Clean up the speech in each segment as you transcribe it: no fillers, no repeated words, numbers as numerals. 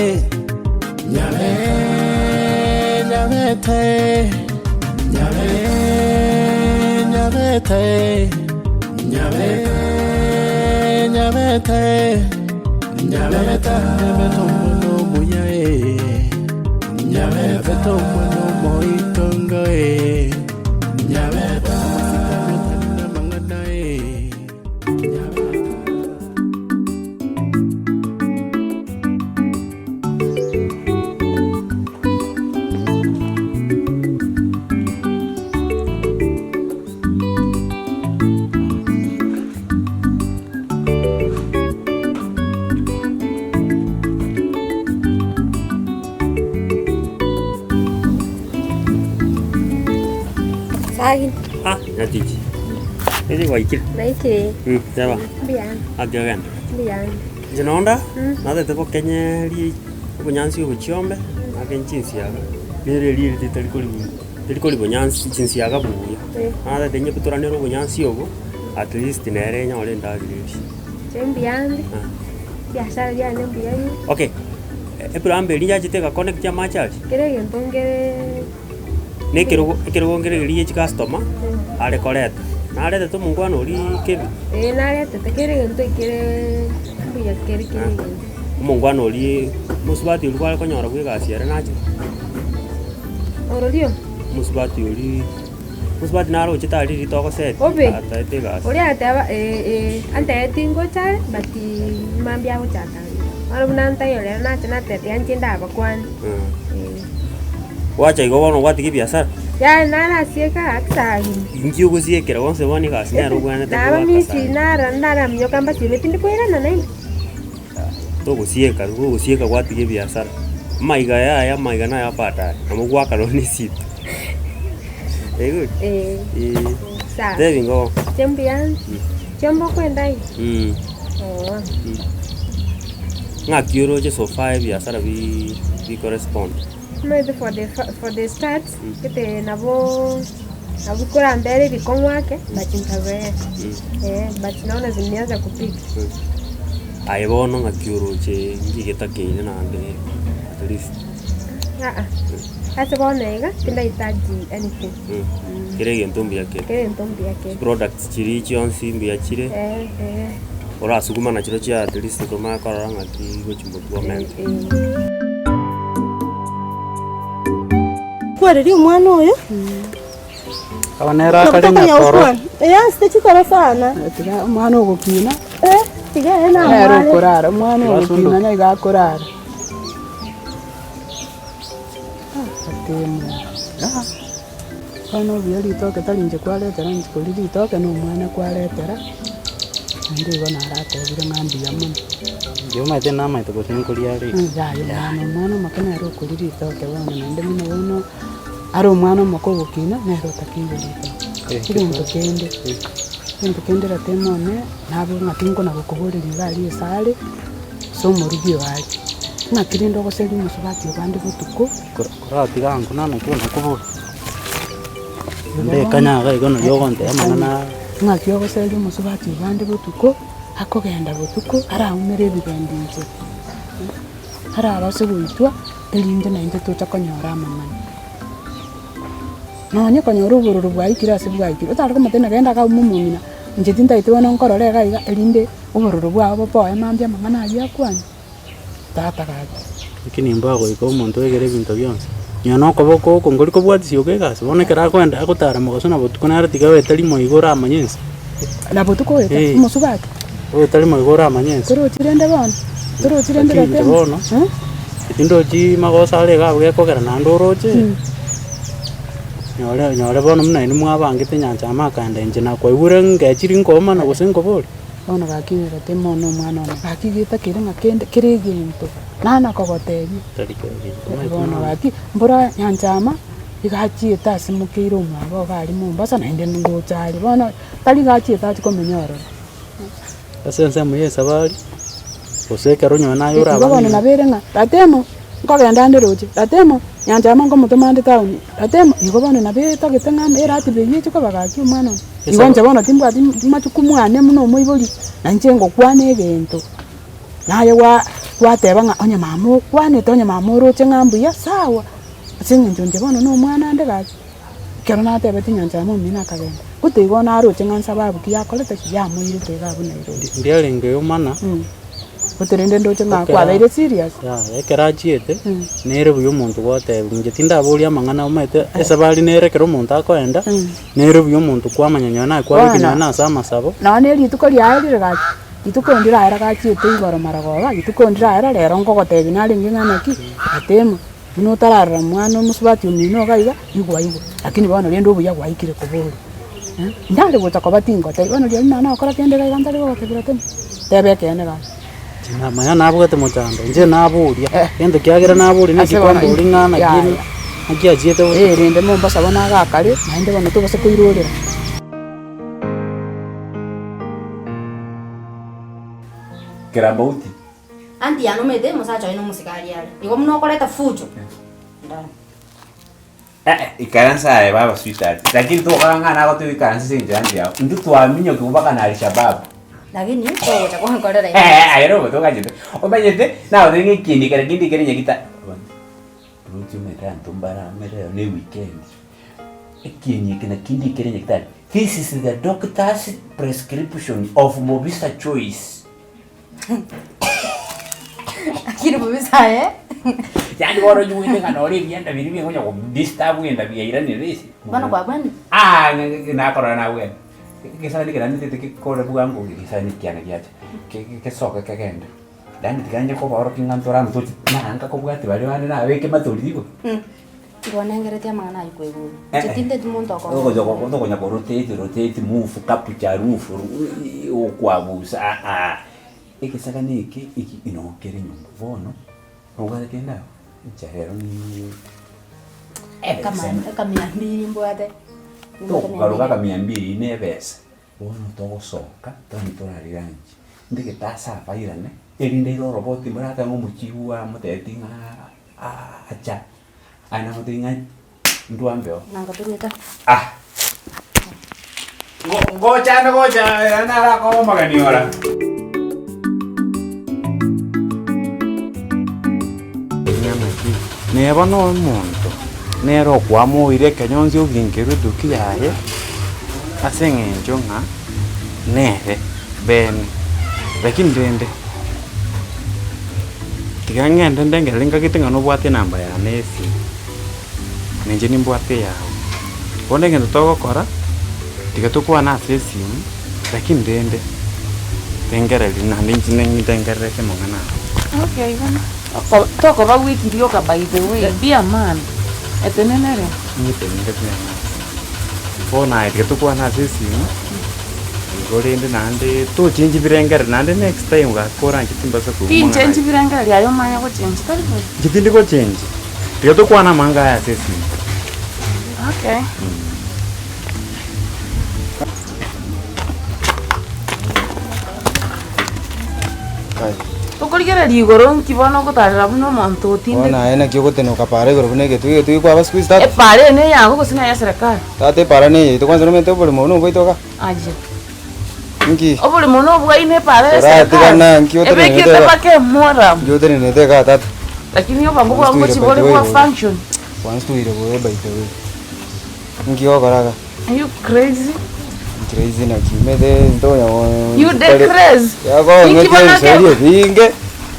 Nyabeta, nyabeta, nyabeta, nyabeta, nyabeta, nyabeta, nyabeta omwana omuya eh. Nyabeta omwana omoitongo eh. Nyabeta omosikani otari namang'ana eh. Nyabeta. Sagi. Ah, nyatichi. Ere gwaikire. Naikire. Mm, teba. Mbuya. Ake ogende. Mbuya. Inche nonda, natete gokenyeria obonyansi obo chiombe, nake chinsiaga, nere eria eri ritari koribu teri kori bonyansi chinsiaga buya. Natete nyebutoranere obonyansi obo, at least nere enyore endagera eria. Inche mbuya nde, ebiasara biane mbuya bire. Okay, eplumber eria yachete egaconnect amache aria? Kera egento nkere. Na ekerogo ekerogo nkere keria gie chicustomer are koreta, naretete omongwana oria kebi? Ee naretete kera egento ekere mbuya kere kera egento. Omongwana oria mosubati oria kware konyora bwa egasi ere nachete? Ororio? Omosubati oria mosubati nare ochete aria riria togoseti Obe. ataete egasi. Oria agateba ee ee antebetie ngocha are but mambia agochaka bono buna ntaiyo rero nacha nateba tiga inche ndabakwanie. Ee. Gwacha igo bono gwatiga ebiasara? Yaya narasieka gaki sagini. Inki ogosiekera bonsi bono egasi nere obwenerete Naba goaka Misiri sana. nara naraminyoka mbasieme tindi koirana naende. Togosieka, gogosieka gwatiga ebiasara. Amaiga yaya amaiga naye baadaye, nabo gwaka nonye na esito. Oigure? Ee. Eeh. Sawa. Tebi ingo. Inche mbuya ande. Chiombe okwenda aye? Oo. Ng'aki oroche so far ebiasara bi bikorespond? Omanyete for the for the start, gete nabo nabo korambere ebikong'u ake, but ntazoea. Eh, but naona zimeanza kupick. Aye bono ng'aki oroche nki getakeire naende at least? Aa, ase bono iga, tindahitaji anything. Kera egento mbuya kere. Kera egento mbuya kere. Products chiria chionsi mbuya chire. Eh, eh. Orasuguma na chirochio at least tomanye korora ng'aki gochia motwe omente. Kwereria omwana oyo. Aba nere akare nyakoro. Eh, asite chikoro sana. Tiga omwana ogokina. Eh, tiga ere Nere namware. okorara, omwana ogokina nigo akorara. Bono obuya ritoke tari inche kwaretera inche koria ritoke na omwana kwaretera, naende igo naratebire ng'a mbuya mono. Inche omanyete namaete gose nkoria are iga. Yaya omwana, omwana omoke nere okoria ritoke bono naende buna bono are omwana omoke ogokina nere otakeire ritoke. Egento kende, egento kende ratema one, nabo ng'a tinkona gokoboreria iga aria ase are, ase omorugi oye are, ng'aki rende ogoseria omosubati obande botuko. Koratiga ango nana ki onakobora. Naende ekanya iga igo nario ogontebia amang'ana aya. Ng'aki ogoseria omosubati obande botuko, akogenda botuko, araumere ebibendi inche, arabase goitwa, erinde naintwe tocha konyora amang'ana. Nonye konyora obororo bwaikire ase bwaikire, otare komotebia ng'a genda iga oumwe omong'ina, inche tintagete bono nkorore iga iga, erinde obororo bwao bopoe mambia amang'ana ayio akwane. Tata gaki. Lakini mbagoika omonto oegere ebinto bionsi, nonya na okoboko oko nkori kobwatisia oko egasi, bono ekero akoenda agotara mogaso na botuko nere tiga oete rimo igo oramanye ense. Na botuko oeta, Eh. omosubati. Oete rimo igo oramanye ense. Torochi rende bono, torochi rende Lakini inche ratemo, bono, eh. tindochi magoso are iga abwo gekogera naende oroche, nyore nyore bono buna inwe mwabangete nyancha amo akaenda inche nakwaigure ngechiri nkoomana gose nkoboria. Bono gaki ratema one omwana one, gaki getakeire ng'a kende kera egento nana kogotebia. Tari kera egento omanyete Bono nonya. gaki mbora nyanchama iga achiete ase mokeire omwabo iga aria Mombasa naende ngocha are, bono tari iga achiete achie komenya ororo. Ase ensemo ya esabari, gose ekero onye naye Igo bono orabang'e. nabo ere ng'a ratemo nkogenda ande roche, ratemo nyanchama nkomotoma ande town, ratemo igo bono nabo etagete ng'a eratiba eywo eche koba gaki omwana one. Igo inche bono timbwati majukumu ane buna omoibori, na inche ngokwana egento, naye gwa. Gwateba ng'a onye mama okwanete, onye mama oroche ng'a mbuya, sawa, ase eng'encho inche bono na omwana ande gaki. Ekero natebeti nyancha yane omino akagenda, gose igo naroche ng'a nsababu ki yakorete ki, yamoirete iga abwo Nairobi. Ndiarenge omana. Gose rende ndoche ng'a kwabeire serious. Yaya, ekero achiete, nere buya omonto gwatebiwa, inche tindaboria amang'ana omanyete esabari nere ekero omonto akoenda, nere buya omonto kwamanya nonye naye kwabeka Bono, nonye na ase amasabo. Nonye na erituko riaye rire gaki, rituko ndiraera gachiete igoro marogoba, rituko ndiraera rero nkogotebia narenge ng'a naki, atemo. Buna otararora mwana omosubati omino iga iga, igwa igwa, lakini bono rende obuya gwaikire koboria eh, ndare gocha koba tingotebia, bono rirorio nonye nagokora kende iga iga ntari gogotebia teme, teba ekeene gaki. Inche namanya nabwate mochando, inche naboria, egento kiagera naboria naki Ase bono kwamboria ng'a naki yaya. naki achiete botuko. Eh rende Mombasa bono agakare, naende bono tobasa koirorera. Kerambauti. Aunty yane omanyete omosacha oye nomosigari are, igo buna okoreta fujo ndani. Eh, ikaransa aye baba sweetheart, lakini tokora ng'a nagotebi ikaransa ase eng'encho ya aunty yao, intwe twaminyokiwa mpaka na Alshabab. Lakini togocha gonkorera iga. Eh, aye nomonto ogachete, omanyete nagotebi ng'a ekieni kere kende kere nyagita roche omanyete abanto mbare amo rero ne eweekend, ekieni eke naki ndikere nyagitari, this is the doctor's prescription of Mobisa Choice. Lakini mobisa aye. Yaani bono onyuete ng'a nore ebianda biria bigonya godisturb egento biairanire ase. Bono kwabwanire? Ah, nakorora nabwene. Egesani ekero nametete gekore bwango egesani kiane giacha, gesoke kegende. Yaani tiga nye kobaorokia ng'a ntore amo tochi naanka kobwati baria bande nabeke matori igo. Igo nengeretie amang'ana ayio kwaigure. Inche tinteti monto okong'ina. Tokonya ko rotate rotate move capture roof okwabusa aa egesagane eke eki no kere nyomba bono nobwate kende abwo inche rero niiii Kama ekamia mbiri mbwate. Tokogaruka akamia mbiri na ebesa bono togosoka toni torare lunch ndegete ase abairane erinde aire oroboti mborate ng'a omochibu amotebeti ng'a acha. Aye namotebie ng'a ndua mbeo. Nanga toruete. Ah! Ngocha ande gocha ere narakoe omogeni ora. Neba nomonto nere okwamoire ekenyonsi oginkerwe eduki yaye ase eng'encho ng'a nere bene, lakini rende. Tiga ng'ende ndengereri ngagete ng'a nobwate enamba yane y'esimi, na inche nimbwate eyao. Bono egento togokora, tiga tokwane ase esimu, lakini rende rengereria naende inche nindengerereti amang'ana aya. Okay bono. Oko tokoba weak rioka by the way, be a man, etenenere. Nyetenenere be a man. Bono aye tiga tokwane ase esimu. Igo rende naende tochenchi birengererio naende next time gaki koranche timbasa koigwa amang'ana Tinchenchi ayio. birengererio aye omanye gochenchi tari bobe. Inche tindi gochenchi, tiga tokwane amanga aya ase esimu. Okay. Tokorigereria igoro nki bono ogotarera buna omonto otindete. Bono aye naki ogotenoka para igoro buna egetui, egetui kwaba siku hizi tata. Epara eye neyago gose neya eserekari? Tata epara neyaito kwanza nomanyete oboremo obo nobwaito iga. Aye. Nki? Oboremo nobwaino epara ya eserekari. Toratigana nki otenenete Ebekete iga? mpaka emoram. Nki otenenete iga tata? Lakini obango bwango Wanstuire chibore by the bwa way. function. Wanstuire bobe by the way. Nki ogokora iga? Are you crazy? Crazy naki omanyete ntonya You the craze. Yakong'etie Nki bono ebisori ebinge,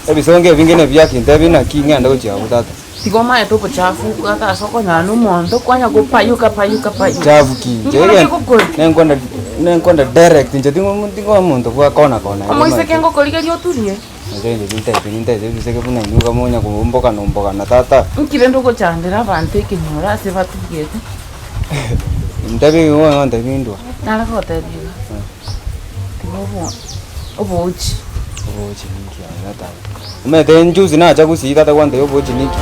ebisongo ebinge nebiakintebi naki ng'ende gochia abwo tata. Tiga omaete obochafu ata ase okonyora na omonto kwanya gopayuka payuka payuka. Chafu ki? Inki bono kegokora? Nenkwenda nenkwenda direct inche tingo tingo omonto bwa kona kona igo Omoiseke omanyete. ngokorigeria oturie. Inche inche tintaeti nintaeti ebiseke buna inwe iga monya kombogana ombogana tata. Inki rende ogochandera abanto ekenyoro ase batugete? Ntebi igo ntebi ndwa. Nare gotebia iga, tiga obo oboochi. Oboochi ninki aye tata? Omanyete juzi nacha gusii tata gwantebia oboochi ninki?